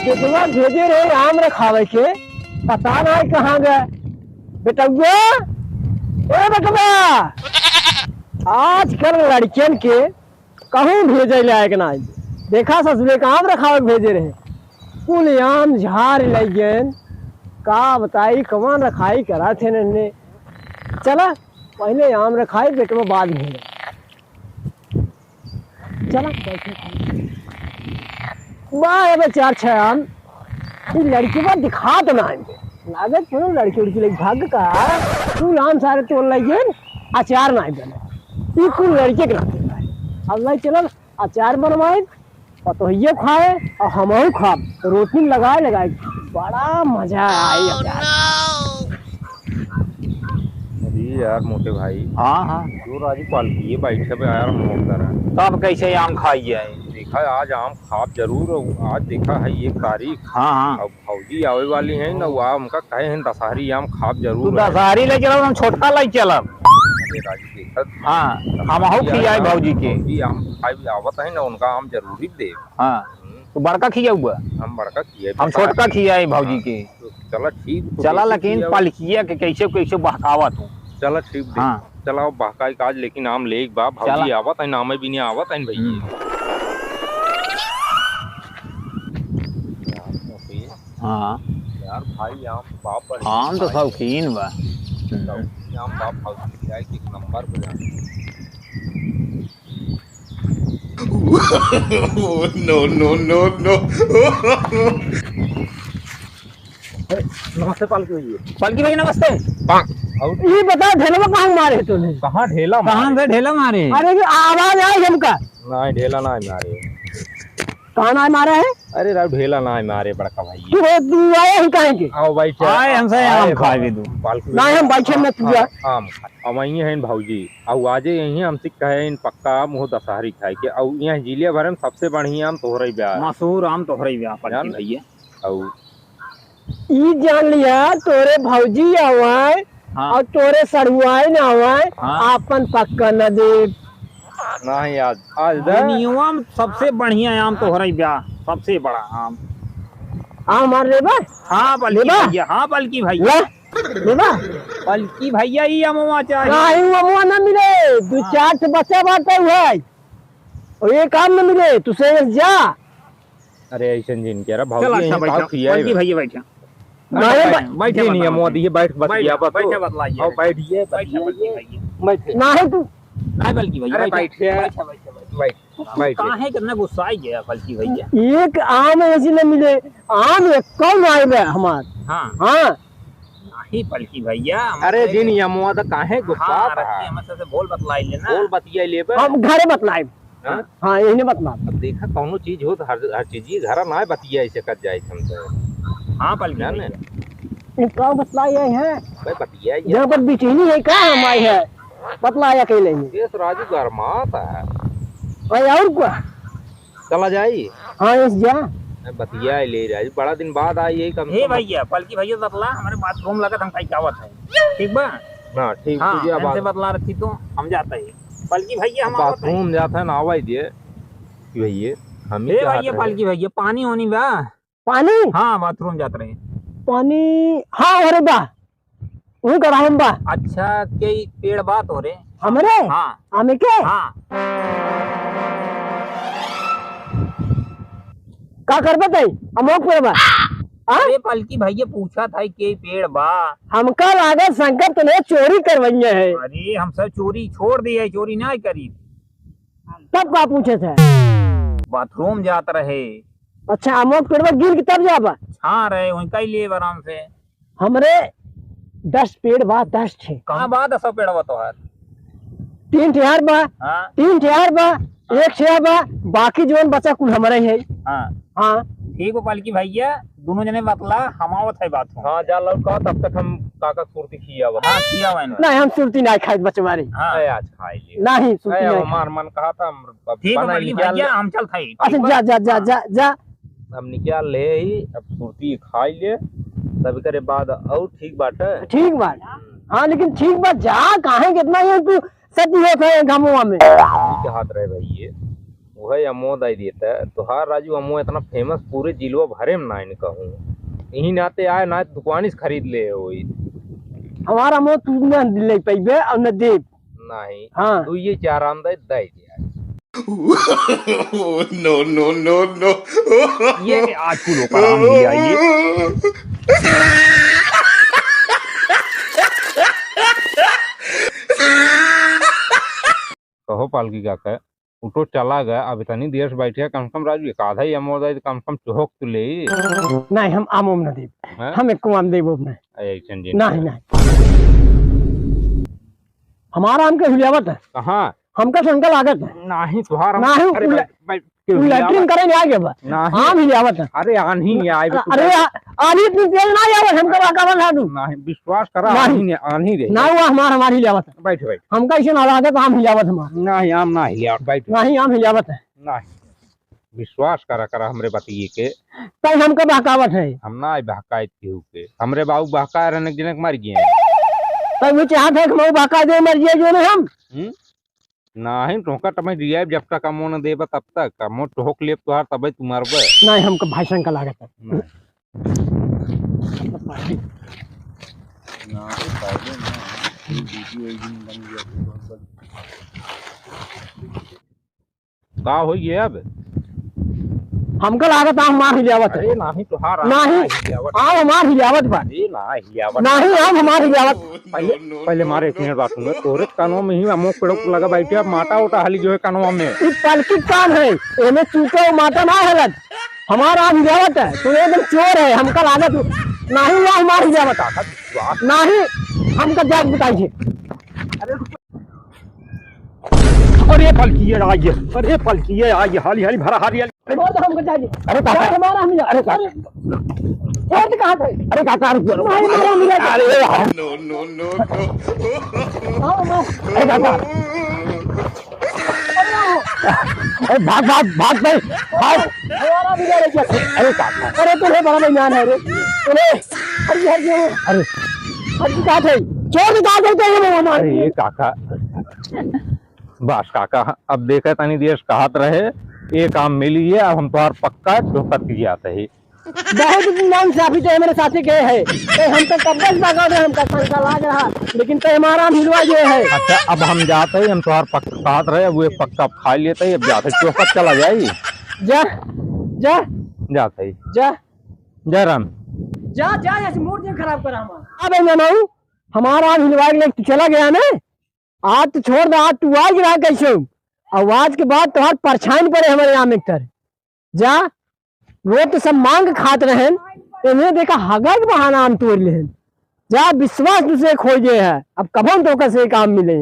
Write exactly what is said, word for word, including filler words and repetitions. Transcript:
बेटवा भेजे रहे आम रखावे के, पता नाहीं कहाँ गए। बेटवा, ए बेटवा, आजकल लड़कियन के कहूँ भेजे लायक नाहीं। देखा ससुरे का आम रखावे के भेजे रहे, कुल आम झार लइ गएन। का बताई कवन रखाई करा थे नन्हे। चला पहिले आम रखाई, बेटवा बाद में। चला, बैठे। वाह, अबे चार छह आम। ई लड़की बा दिखा तो ना आइबे। लागत कोनो लड़की उड़की लगी भाग का। कुल आम सारे तोड़ लइगेन, अचार ना आइबे। ई कुल लड़के के नाते बा। अब लाई चलल, अचार बनवाए, पतोहियो खाए और हमहू खाब। रोटी लगाए लगाए, बड़ा मजा आई अचार। अरे यार मोटे भाई। हाँ, हाँ। जो राजू पालकी ये बैठे पे यार मोट कर। तब कैसे आम खाई जाए? देखा आज आम खाब जरूर, आज देखा है एक तारीख। हाँ, हाँ। अब भौजी आवे वाली है ना, वो हमका कहे हैं दशहरी आम खाब जरूर तू है। दशहरी ले चलब, हम छोटका ले चलब। अरे राजू देखा। हाँ, हमहू खियाए भौजी के। भौजी आम खाए आवत है ना, उनका आम जरूरी दे। हाँ। हम्म। तो बड़का खियाउबा? हम बड़का खियाए, हम छोटका खियाए भौजी के। तो चला ठीक, तो चला, लेकिन पलकिया के कैसे कैसे बहकावा तू। चला ठीक बे। हाँ। चला बहकाई काज, लेकिन आम ले एक बा, भौजी आवत है, नामे भी नहीं आवत है भैया। हम्म। हाँ। यार भाई आम बाप पर आम तो शौकीन बा। शौकीन आम बाप, भौजी खियाए के एक नंबर पे जाने। No, no, no, no। नमस्ते पालकी भैया। पालकी भैया नमस्ते। और ये बता ढेलवा कहाँ मारे तूने? कहाँ ढेला कहाँ मारे? से ढेला मारे? अरे ये आवाज आई हमका। नहीं ढेला नहीं मारे। कहाँ नहीं मारा है? अरे राव ढेला नहीं मारे बड़का भाई। तू हो, तू आए ही काहे के? आओ भाई आए हमसे आम खाए भी तू। पालकी नहीं हम बैठे मत किया। आम खाए। अब वहीं हैं भौजी। अब आजे यहीं हमसे कहे इन पक्का आम हो दशहरी खाए के। अब यहाँ जिले भर में सबसे बढ़िया आम तोहरे ब्याह। मशहूर आम तोहरे ब्याह, पालकी भैया। और ई जान लिया, तोरे भौजी आवाए हाँ। और तोरे सड़ुआइन आवाए, हाँ। आपन पक्का न देब। नहीं, आज, आज दे। दुनिया में सबसे बढ़िया आम तोहरे ब्याह, सबसे बड़ा आम। आम मार लेबा? हाँ, पालकी लेबा? भैया, हाँ, पालकी भैया। ला, लेबा? पालकी भैया, ई अमवा चाही। नहीं, वो अमवा ना मिले, दू हाँ। चार ठे बच्चा बाटे उहै। और एक आम ना मिले, तू से जा। अरे ऐसन जिन के, अरे भौजी चल, अच्छा, यहीं बैठा। पाव खियाए पालकी बे। भैया बैठा। नहीं, बैठा, बा-, बैठा, ये नहीं, बतला मोदी, ये बैठ, बतिया, बैठा, बा, तो। बैठा, बतला, ये आओ, बैठा। बैठिए, बैठा, बैठिए। पालकी भैया। बैठे। नहीं तू। नहीं, पालकी भैया, अरे बैठा। बैठे। बैठा, बैठा, बैठा। बैठ, तू बैठ। काहे कितना गुस्सा आ गया, पालकी भैया? एक आम ऐसी न मिले, आम एक कम आए बे हमार। हाँ। हाँ। नहीं, पालकी भैया, हम अरे तो जिन, ये अमवा तो काहे गुस्सा हाँ, आता है? रखिए, हमसे से बोल बतलाई लेना। बोल बतिया लेबे। हम घरे बतलाइब। हाँ? हाँ, यही ने बतलाइब। अब देखा, कौनो चीज हो तो हर, हर चीज ही घर ना बतिया ऐसे कर जाए हम तो। हाँ, पालकी जाने? भैया। ये का बतलाई है? भाई, बतिया ही यहाँ पर बिटिनी है, का हम आए हैं? बतलाया के लेंगे। ये तो राजू गरमात है। भाई, और क्या? चला जाई? हाँ, इस जा। ए, बतिया ले रही, बड़ा दिन बाद आई है, कम से हे कम। भैया, पालकी भैया बतला, हमारे बाथरूम लगत, हम कहीं आवत है। ठीक बा? हाँ, ठीक, हाँ, तुझे आवाज इनसे बतला रखी तो हम जाते हैं। पालकी भैया, हम आवत हैं। बाथरूम जात है ना, आवाज दे। कि भैया, हम ही हे क्या भैया, हाथ रहे? पालकी भैया, पानी होनी बा? पानी? हाँ, बाथरूम जात रहे। पानी, हाँ, अरे बा। उही कढ़ाई में बा। अच्छा, के ई पेड़ बा तोरे? हमरे? हाँ। आमे के? हाँ। का करबे तई? अमोक पेड़ बा। हाँ? अरे, पालकी भैया पूछा था के पेड़ बा? हमका लागत शंकर तने चोरी करवइया है। अरे, हम सब चोरी छोड़ दिया है, चोरी ना करी। तब का पूछे थे? बाथरूम जात रहे। अच्छा, अमोक पेड़ बा गिर के तब जाबा? हाँ रहे, वहीं का ही लेब आराम से। हमरे दस पेड़ बा, दस ठे। कहाँ बा दसो पेड़वा तोहार? तीन ठे यार बा, हाँ। तीन ठे यार बा, हाँ। एक ठे यार बा, बाकी जौन बचा कुल हमरे है। हाँ। हाँ। ठीक बा पालकी भैया, दोनों जने बतला, हम आवत है बाथरूम। हाँ, जा लौका, तब तक हम काका सुरती खियावा। हाँ, खियावा इन्हें। नहीं, हम सुरती नहीं खाई बचवारी। हाँ। ए, आज खाई ले। नहीं, सुरती ए, नहीं हमार खाई। मन कहा था, हम अब ठीक बा, बना पालकी निकाल भैया, ले। हम चलत हई, अच्छा, ठीक बा? जा, जा, जा, हाँ। जा, जा। अब निकाल ले ही, अब सुरती खाई ले, तब करे बाद और ठीक बाटे। ठीक बात। हाँ, लेकिन ठीक बात, जा, काहे कितना ये तू सती होत है घमवा में? ठीक हाथ रहे भाई ये। वह अमो दे देता, तोहार राजू अमो इतना famous पूरे जिलवा भरे में ना इनका हूँ। यही नाते आए ना दुकानी से खरीद ले होई। हमारा अमो तू ना ले पइबे और न देब। नहीं। हाँ। तू ये चार आम दे, दे दे। No, no, no, no। ये आज कुल ओकर आम ही आइए। कहो पालकी काका, उठो चला गया, अब इतनी देर से बैठे, कम से कम राजू एक आधा ही अमो दे, कम से कम चोहक तो ले। नहीं, हम आम उम ना देब। हैं? हम एको आम देब ना। अरे, ऐसन जी नहीं, नहीं। नहीं। हमारा आम के हिलावत है। कहाँ? हमका शंका लागत है। नहीं, तुहार आम, नहीं, अरे उल्ला-, भाई, भाई, क्यों उ लैट्रिन हिलावत? करे नहीं आगे बा। नहीं। आम हिलावत है। अरे, आन्ही आए बे, अरे, तू आ-, आन्ही इतनी तेज ना आवत, हमका बहकावत है तू। नहीं, विश्वास करा, नहीं। आन्ही ने, आन्ही रे। ना हुआ हमार, हमार हिलावत है। बैठ, बैठ। हमका इसे ना लागत, आम हिलावत हमार। नहीं, आम ना हिलावत, बैठ। नहीं, आम हिलावत है। नहीं, विश्वास करा, करा हमरे बतिये के। तब हमका बहकावत है। हम ना बहकाइत केहू के। हमरे बाबू बहका रहने के जनक मर गए। तब वो चाहत है कि मऊ बहका दे, मर जाए जो नहीं हम। हम्म? नाही, तोहका तबै दियाइब, जब तक अमो न देबा तब तक। अमो टोहक लेब तोहार, तबै तू मरबे। नाही, हमका भाई शंका लागत है। नाही। नाही, पहले ना। ये वीडियो एक दिन बन गया, तो सब का होई गया अब? हमका लागत आम हमार हिलावत है। अरे नाही, तोहार आम नाही, नाही हिलावत। आम हमार हिलावत बा। अरे नाही हिलावत। नाही, आम हमार हिलावत। पहले, पहले मारे एक मिनट बात सुनो। तोरे कानों में ही अमो पेड़ो लगा बैठे, अब माटा उटा हाली जो है कानों में। ई पलकी कान है, एमे चूके माटा ना हलत। हमार आम हिलावत है, तू एकदम चोर है, हमका लागत नाही, आम हमार हिलावत। नाही, हमका जाके बताइए। अरे पलकिए आइए, अरे पलकिए आइए, हाली हाली भरा हाली हाली। अरे बहुत हमको चाहिए। अरे काका। अरे हमारा हम अरे काका। अरे छोड़ दे, कहाँ थे? अरे काका, रुक, रुक। नहीं, नहीं, नहीं, नहीं। अरे यार। No, no, no, no। आओ, आओ। अरे काका। अरे आओ। अरे भाग, भाग, भाग भाई, भाग। हमारा भी ले लेके। अरे काका। अरे तू है बड़ा बेईमान है रे। अरे, अरे यार, ये अरे। अरे कहाँ थे? छोड़ दे, कहाँ थे? ये हमारे। अरे ये काका। बस काका, अब देखे तनी देश कहत रहे, एक आम मिली है, अब हम तोहार पक्का ठोकत की जात है। बहुत नाइंसाफी तो मेरे साथी के है, तो हम तो कब्बे से भागा रहे, हमका शंका लाग रहा, लेकिन तो हमारा आम हिलवा ये है। अच्छा, अब हम जात है, हम तोहार पक्का कहत रहे, अब वो पक्का खा लेत है, अब जात है, ठोकत चला जाई। जा, जा, जात है। जा, जा राम। जा, जा, ऐसे मूड नहीं खराब करा हमारा। अब मैं हमारा आम हिलवा के लेके चला गया ना, आज तो छोड़ दे, आज तू आज रहा कैसे हो? और आज के बाद तोहार परछाई न पड़े हमारे आम एक तर। जा, रोज तो सब मांग खात रहन, इन्हें देखा हगा के बहाना आम तोड़ लेहन। जा, विश्वास तुझसे खोई गए है, अब कब हम तोहका से काम मिले?